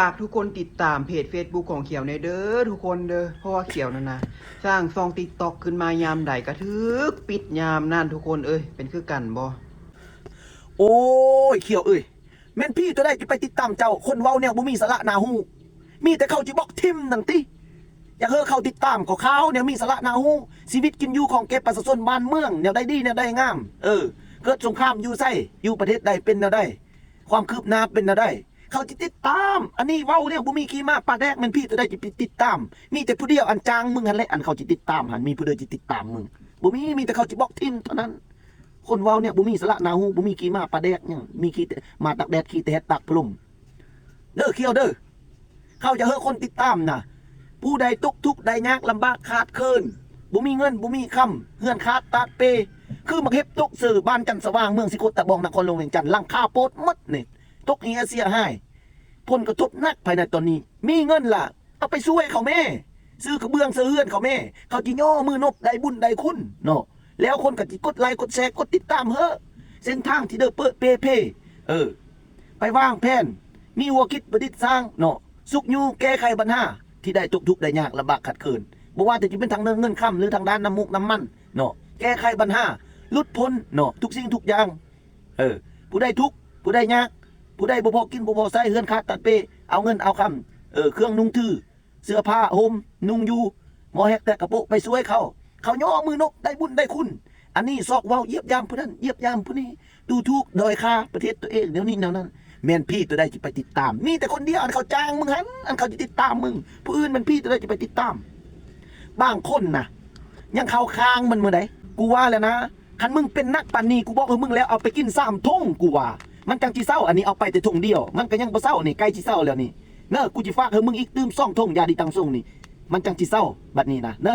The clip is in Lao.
ຝາກທຸກຄົນຕິດຕາມເພຈເຟສບຸກຂອງຂຽວແດ່ເດີທຸກຄົນເດີ ເພາະວ່າຂຽວນັ້ນນະສ້າງຊ່ອງຕິກຕັອກຂຶ້ນມາຍາມໃດກະຖືກປິດຍາມນັ້ນທຸກຄົນເອີຍ ເປັນຄືກັນບໍ່? ໂອ້ຍ ຂຽວເອີຍ ແມ່ນຜີຕົວໃດຈະໄປຕິດຕາມເຈົ້າ ຄົນເວົ້າແນວບໍ່ມີສາລະໜ້າຮູ້ ມີແຕ່ເຂົາຈະບລັອກຖິ້ມນັ້ນຕິ. ຢາກເຮີເຂົາຕິດຕາມກໍຂ່າວແນວມີສາລະໜ້າຮູ້ ຊີວິດກິນຢູ່ຂອງແກ່ປະຊາຊົນບ້ານເມືອງ ແນວໃດດີແນວໃດງາມ ເອີ ເກີດສົງຄາມຢູ່ໃສ ຢູ່ປະເທດໃດເປັນແນວໃດ ຄວາມຄືບໜ້າເປັນແນວໃດ ເຂົາຈະຕິດຕາມ. ອັນນີ້ເວົ້າແນວບໍ່ມີຂີ້ໝ້າປາກແດກ ແມ່ນຜີຕົວໃດຈະໄປຕິດຕາມ ມີແຕ່ຜູ້ດຽວອັນຈ້າງມຶງຫັ້ນແຫຼະ ອັນເຂົາຈະຕິດຕາມຫັ້ນ ມີຜູ້ໃດຈະຕິດຕາມມຶງ ບໍ່ມີ ມີແຕ່ເຂົາຈະບລັອກຖິ້ມເທົ່ານັ້ນ. ຄົນເວົ້າແນວບໍ່ມີສາລະໜ້າຮູ້ ບໍ່ມີຂີ້ໝ້າປາກແດກຫຍັງ ມີຂີ້ແຕ່ໝາຕາກແດດ ຂີ້ແຕ່ແຮດຕາກພັດລົມ ເດີຂຽວເດີ. ເຂົາຢາກເຮີຄົນຕິດຕາມນະ ຜູ້ໃດຕົກທຸກໄດ້ຍາກລຳບາກຂາດເຂີນ ບໍ່ມີເງິນບໍ່ມີຄຳ ເຮືອນຂາດຕາດເປ ຄືໝາກເຫັບຕົກເສີ ບ້ານຈັນສະຫວ່າງ ເມືອງສີໂຄດຕະບອງ ນະຄອນຫຼວງວຽງຈັນ ຫຼັງຄາໂປດໝົດນີ້ ຕົກເຫຍເສຍຫາຍ ຜົນກະທົບໜັກພາຍໃນຕອນນີ້ ມີເງິນລະ ເອົາໄປຊ່ວຍເຂົາແມ້ ຊື້ກະເບື້ອງເສືອເຮືອນເຂົາແມ້ ເຂົາຈະຍໍມືນົບໄດ້ບຸນໄດ້ຄຸນເນາະ ແລ້ວຄົນກໍຈະກົດໄລກົດແຊ ກົດຕິດຕາມເຮີ ເສັ້ນທາງທີ່ເດີເປີເປເພ ເອີ ໄປວາງແຜນ ມີຫົວຄິດປະດິດສ້າງເນາະ ຊຸກຍູ້ແກ້ໄຂບັນຫາທີ່ໄດ້ຕົກທຸກໄດ້ຍາກລຳບາກຂາດເຂີນ ບໍ່ວ່າແຕ່ຈະເປັນທາງເງິນຄຳ ຫຼື ທາງດ້ານນ້ຳມູກນ້ຳມັນເນາະ ແກ້ໄຂບັນຫາ ຫຼຸດພົ້ນເນາະ ທຸກສິ່ງທຸກຢ່າງ ເອີ ຜູ້ໃດທຸກ ຜູ້ໃດຍາກ ຜູ້ໃດບໍ່ພໍກິນບໍ່ພໍໃຊ້ ເຮືອນຂາດຕາດເປ ເອົາເງິນເອົາຄຳ ເອີ ເຄື່ອງນຸ່ງຖື ເສື້ອຜ້າຫົ່ມນຸ່ງຢູ່ ໝໍແຮກແຕກກະໂປະ ໄປຊ່ວຍເຂົາ ເຂົາຍໍມືນົບໄດ້ບຸນໄດ້ຄຸນ. ອັນນີ້ຊອກເວົ້າ ຢຽບຢາມຜູ້ນັ້ນ ຢຽບຢາມຜູ້ນີ້ ດູຖູກດ້ອຍຄ່າປະເທດຕົວເອງ ແນວນີ້ແນວນັ້ນ ແມ່ນຜີຕົວໃດຈະໄປຕິດຕາມ? ມີແຕ່ຄົນດຽວ ອັນເຂົາຈ້າງມຶງຫັ້ນ ອັນເຂົາຈະຕິດຕາມມຶງ ຜູ້ອື່ນແມ່ນຜີຕົວໃດຈະໄປຕິດຕາມ? ບາງຄົນນະ ຍັງເຂົ້າຂ້າງມັນມື້ໃດ ກູວ່າແລ້ວນະ ຄັນມຶງເປັນໜັກປານນີ້ ກູບອກໃຫ້ມຶງແລ້ວ ເອົາໄປກິນສາມຖົງ ກູວ່າ ມັນຈັ່ງຊິເຊົາ. ອັນນີ້ເອົາໄປແຕ່ຖົງດຽວ ມັນກໍຍັງບໍ່ເຊົາ ນີ້ໃກ້ຊິເຊົາແລ້ວນີ້ເນີ ກູຊິຝາກໃຫ້ມຶງອີກຕື່ມສອງຖົງ ຢາດີຕັງຊົງນີ້ ມັນຈັ່ງຊິເຊົາ ບັດນີ້ນະເນີ.